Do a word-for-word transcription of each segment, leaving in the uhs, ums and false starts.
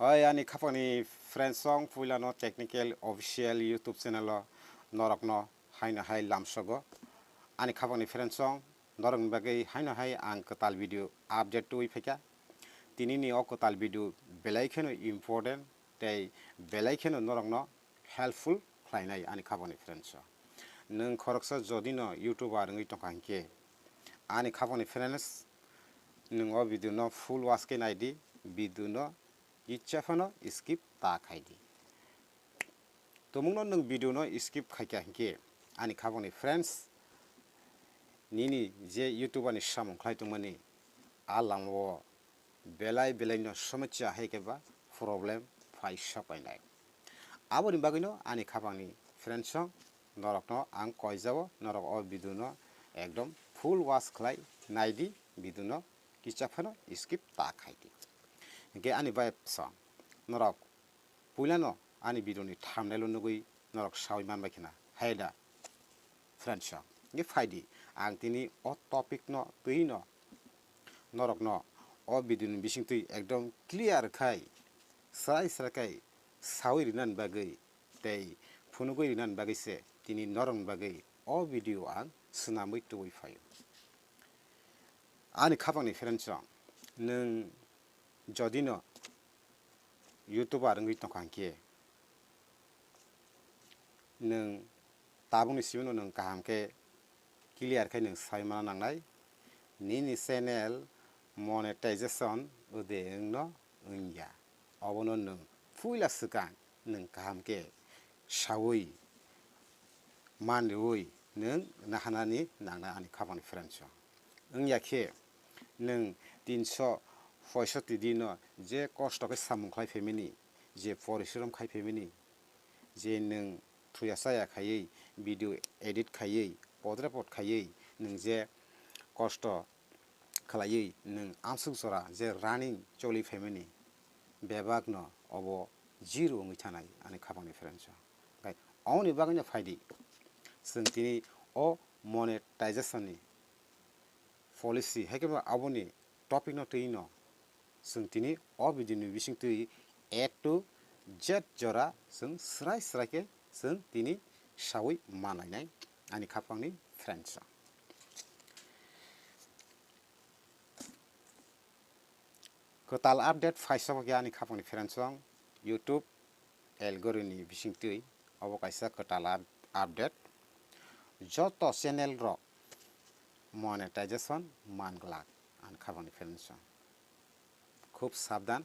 Oi ani khapangni friends song, puilano Technical Official YouTube channel o norokno haino hai lamsogo. Ani khapangni friends song, norokni bagwi haino hai ang kwtal video update twi phaikha. Tinini o kwtal video belai kheno important tei belai kheno norokno helpful khlainai ani khapangni friends song. Nwng khoroksa jodi no YouTuber wngwi tongkha hinkhe ani khapangni friends, nwng o video no full watch khe naidi, video no Kicha phano skip ta khaidi. Tumungno nwng video no skip khaikha hinkhe ani khapangni friends, nini je YouTuber ni samung khlai tongmani a lamao belai belai no somosya hai khe ba problem phai sopainai. Aboni bagwino ani khapangni friends song, norokno ang koijao, norok o video no ekdom full watch khlai naidi, video no kicha phano skip ta khaidi. Hinkhe ani bai song, norok puilano ani video ni thumbnail o nugwi norok sawi manbai khna, hai da friends song. Hinkhe phaidi, ang tini o topic no twi no norokno o video ni bisingtwi ekdom clear khai, srai srai khai sawi rinani bagwi tei phunugwi rinani bagwi se tini norokni bagwi o video ang swnamwi tubui phaio. Ani khapangni friends song, nwng jodi no YouTuber wngwi tongkha hinkhe, nwng tabukni simi no nwng kaham khe clear khe nwng sai mana nangnai, nini channel monetization ode wngno wngya, obono nwng puila swkang nwng kaham khe sawi manriwi nwng nahanani nangnai ani khapangni friends song. Wngya khe nwng tinso poisoti dino je kosto khe samung khlai phaimani, je porishrom khai phaimani, je nwng thuya chaya khaiwi video edit khaiwi podre pod khaiwi nwng je kosto khlaiwi nwng amsuk jora je running choli phaimani bebak no obo zero wngwi thanai ani khapangni friends song. Khai oboni bagwi no phaidi, chwng tini o monetization ni policy, hai khe ba aboni topic no twi no chwng tini o video ni bisingtwi A to Z jora chwng srai srai khe chwng tini sawi manlainai ani khapangni friends song. Kwtal update phai sobo khe ani khapangni friends song, YouTube algorithm ni bisingtwi obo kaisa kwtal up-, update. Joto channel rok monetization man glak ani khapangni friends song. Khub sabdan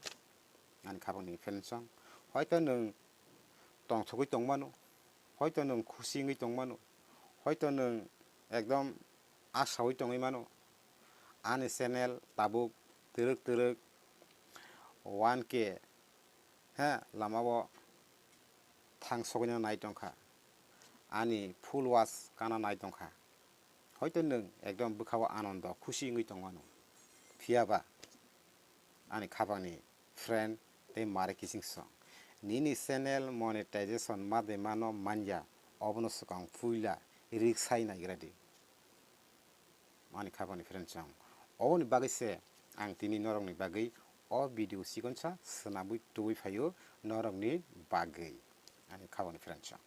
ani khapangni friends song. Hoito nwng tongthogwi tongmano, hoito nwng khusi wngwi tongmano, hoito nwng ekdom asawi tongwi mano. Ani channel tabuk twrwk twrwk one K, he, lamao thang sogwino nai tongkha, ani full watch kana nai tongkha. Hoito nwng ekdom bwkhao anondo khusi wngwi tongmano, phiyaba ani khapangni friend tei mare kiching song. Nini channel monetization ma de mano manya, obono swkang puila riksai naigradi. Ani khapangni friend song. Oboni bagwi se ang tini norokni bagwi o video chikonsa swnamwi tubui phaio norokni bagwi. Ani khapangni friend song.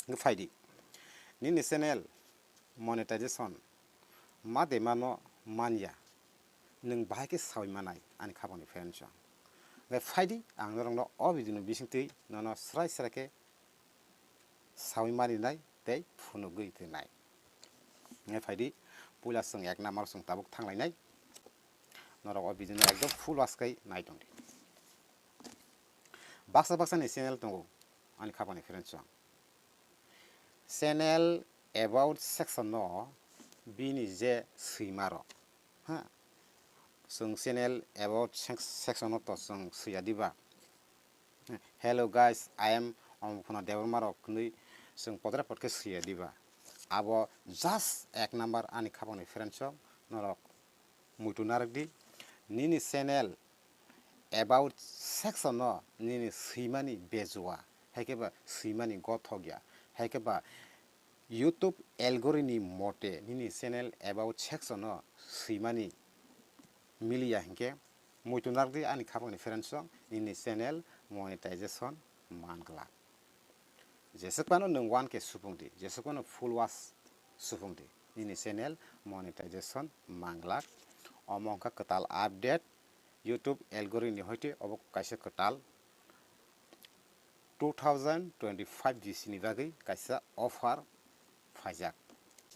Wngkhe phaidi. Nini channel monetization ma de mano manya. Nwng bahai khe sawi manai ani khapangni friend song. Hwnkhe phaidi ang norokno o video ni bisingtwi nono srai srai khe sawi maninai tei phunugwi twnai. Hwnkhe phaidi, puila chwng ek number chwng tabuk thanglainai. Norok o video no ekdom full watch khai nai tongdi. Baksa baksa ni channel tongo ani khapangni friend song. Channel about section no bini je swima rok, ha, chwng channel about sec-, section no to chwng swiya diba. Hello guys, I am Omopuna Debbarma rok hwnwi chwng podre pod khe swiya diba. Abo just ek number ani khapangni friend song, norok muitu narwk di. Nini channel about section no nini swimani bejua, hai khe ba swimani gothok ya, hai khe ba YouTube algorithm ni mote nini channel about section no swimani miliya hinkhe Muitu narwkdi ani khapangni friends rok, nini channel monetization man glak. Jeswk phano nwng one K supung di, jeswk phano full watch supung di, nini channel monetization man glak. Omo wngkha kwtal update, YouTube algorithm ni hoite obo kaisa kwtal two thousand twenty-five G C ni bagwi kaisa offer phaijak.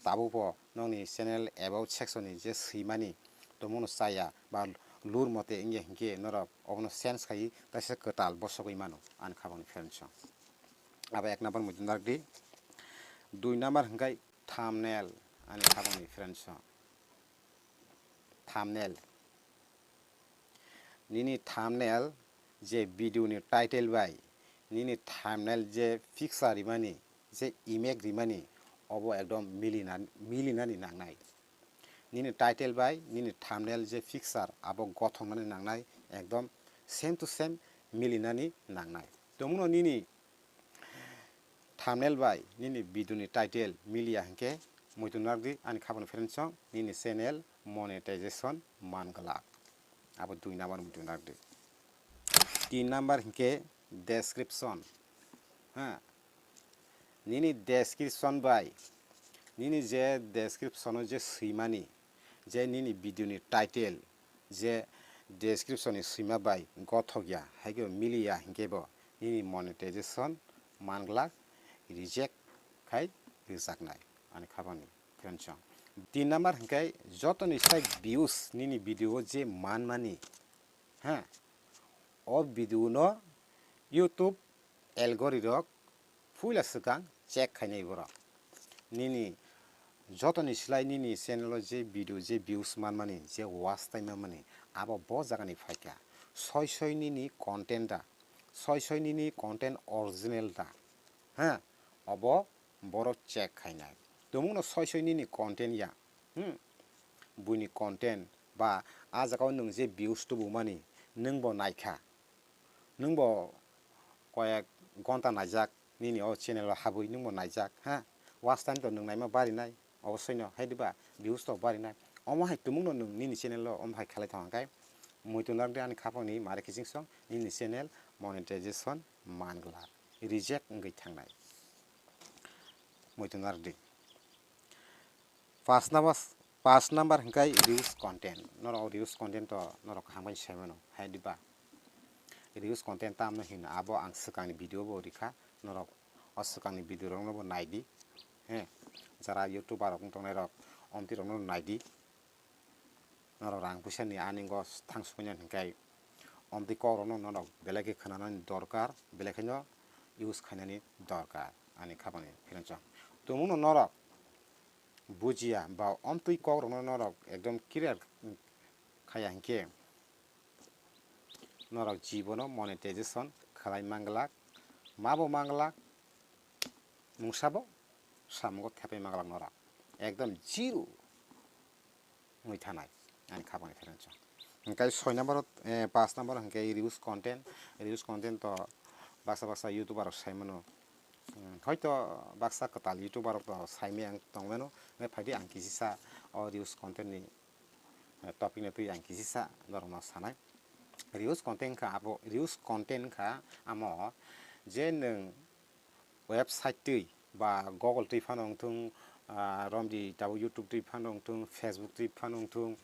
Tabukbo nokni channel about section ni je swimani tongmano chaya ba lur mote wngya hinkhe norok obono change khaiwi kaisa kwtal bosogwi mano ani khapangni friends rok. Abo ek number muitu narwkdi. Dui number hwnkhe thumbnail ani khapangni friends rok. Thumbnail. Nini thumbnail je video ni title bai, nini thumbnail je picture rimani, je image rimani, obo ekdom milina-, milinani nangnai. Nini title bai, nini thumbnail je picture, abo gothoknani nangnai, ekdom same to same milinani nangnai. Tongmano nini thumbnail bai nini video ni title miliya hinkhe muitu narwkdi ani khapangni friends rok, nini channel monetization man glak. Abo dui number muitu narwkdi. Tin number hinkhe description. Ha. Nini description bai nini je description o je swimani, je nini video ni title, je description ni swima bai gothok ya, hai khe miliya hinkhe bo nini monetization man glak, reject khai rwjaknai ani khapangni friends rok. Tin number hinkhe jotoni sai views nini video o je manmani, ha, o video no YouTube algorithm rok puila swkang check khainai borok. Nini jotoni slai nini channel o je video, je views manmani, je watch time manmani, abo bo jagani phaikha. Soi soi nini content da, soi soi nini content original da, ha, obo borok check khainai. Tumungno soi soi nini content ya, hmm, buini content ba a jagao nwng je views tubumani nwngbo naikha, nwngbo koyek gonta naijak, nini o channel o habwi nwngbo naijak, ha, watch time to nwng naima barinai, obosoino hai diba, views to barinai, omo hai tumungno nwng nini channel o omo hai khalai thang khe, muitu narwkdi ani khapangni mare kiching song, nini channel monetization man glak, reject wngwi thangnai, muitu narwkdi. Pas number, pas number hwnkhe reuse content. Norok reuse content to norok kaham bai sai mano, hai diba? Reuse content tamno hino abo ang swkangni video bo rikha, norok o swkangni video rokno bo naidi. He, jara YouTuber rok wng tongnai rok, omtwi rokno naidi. Norok rang puisa ni ani go thang sukmani hwnkhe omtwi kok rokno norok belai khe khwnanani dorkar, belai kheno use khainani dorkar ani khapangni friends rok. Tumungno norok bujiya ba omtwi kok rokno norok ekdom clear khaya hinkhe norok jibono monetization khlai manglak, mabo manglak, mungsabo samungo thepai manglak norok ekdom zero wngwi thanai ani khapangni friends rok. Hwnkhe soi number o, eh, pas number o hwnkhe reuse content, reuse content to baksa baksa YouTuber rok sai mano. Hmm, hoito baksa kwtal YouTuber rok to saimaya wng tong mano, hwnkhe phaidi ang kisisa o reuse content ni, eh, topic ni twi ang kisisa norokno sanai. Reuse content wngkha abo, reuse content wngkha amo je nwng website twi ba Google twi phano wngthung, ah, romdi tabuk YouTube twi phano wngthung, Facebook twi phano wngthung,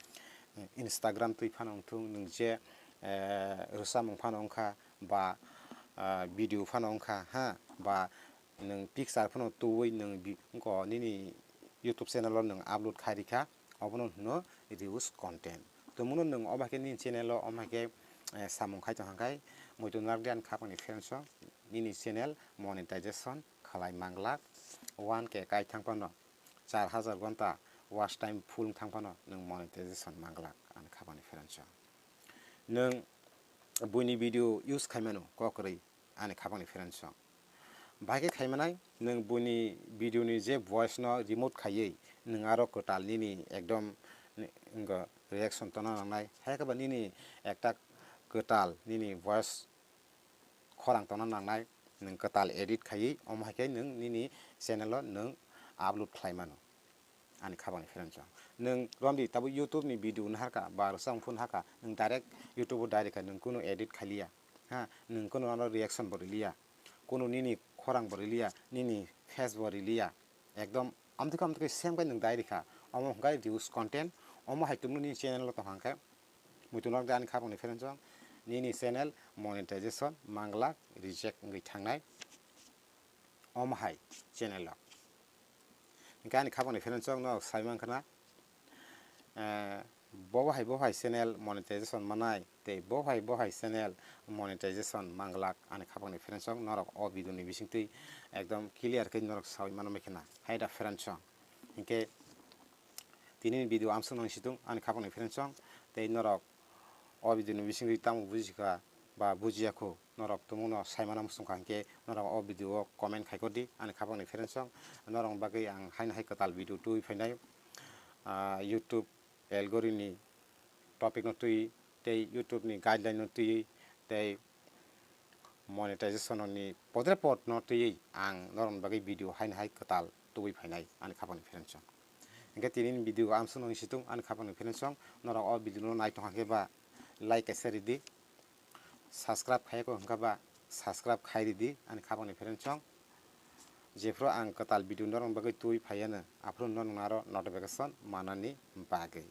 Instagram twi phano wngthung, nwng je, eh, rwchapmung phano wngkha ba, ah, video phano wngkha, ha, ba nwng picture phano tubui nwng bi-, wngkha nini YouTube channel o nwng upload khai rikha, obono hwno reuse content. Tumungno nwng obo hai khe nini channel o omo hai khe, eh, samung khai tong kha khai, muitu narwkdi ani khapangni friends o nini channel monetization khlai manglak, one K kai thang phano, char hajar gonta watch time full wng thang phano nwng monetization manglak ani khapangni friends o. Nwng buini video use khai mano kok kwrwi ani khapangni friends o. Bahai khe khai manai nwng buini video ni je voice no remove khaiwi nwng aro kwtal nini ekdom ni-, wngkha reaction tongna nangnai, hai khe ba nini ekta kwtal nini voice khorang tongna nangnai, nwng kwtal edit khaiwi, omo hai khe nwng nini channel o nwng upload khlai mano. ani khapangni friendsong. Nwng romdi tabuk YouTube ni video naharkha ba rwchapmung phunukha, nwng direct YouTube o direct kha, nwng kunu edit khailiya, ha, nwng kunu ano reaction bo riliya, kunu nini khorang bo riliya, nini face bo riliya, ekdom amtwkhe amtwkhe same khe nwng direct kha. Omo hwnkhe reuse content, omo hai tongmani nini channel o tongkha hwnkhe, muitu nok de ani khapangni friendsong, nini channel monetization manglak reject wngwi thangnai. Omo hai channel rok. Hingke ani khapangni friendsong no sai mankha na, eh, bo hai bo hai channel monetization manai tei bo hai bo hai channel monetization manglak ani khapangni friendsong norok o video ni bisingtwi ekdom clear khe norok saui mano maikha na hai da friendsong. Hingke tini ni video amsong nang situng ani khapangni friendsong tei norok o video ni bisingtwi tamo bujikha ba bujiya kho, norok tumungno saimana muchungkha hinkhe norok o video o comment khaikodi ani khapangni friendsong. Norokni bagwi ang haino hai kwtal video twi phainai, ah, YouTube algorithm ni topic no twi tei YouTube ni guideline no twi tei monetization ni podre pod no twi ang norokni bagwi video haino hai kwtal twi phainai ani khapangni friendsong. Hingke tini ni video amsong nang situng ani khapangni friendsong, norok o video no nai tongkha khe ba like kaisa ridi, subscribe khaiya kho hwnkha ba subscribe khai ridi ani khapangni friendsong. Jephru ang kwtal video norokni bagwi twi phaiya no, aphuru norokno aro notification manani bagwi.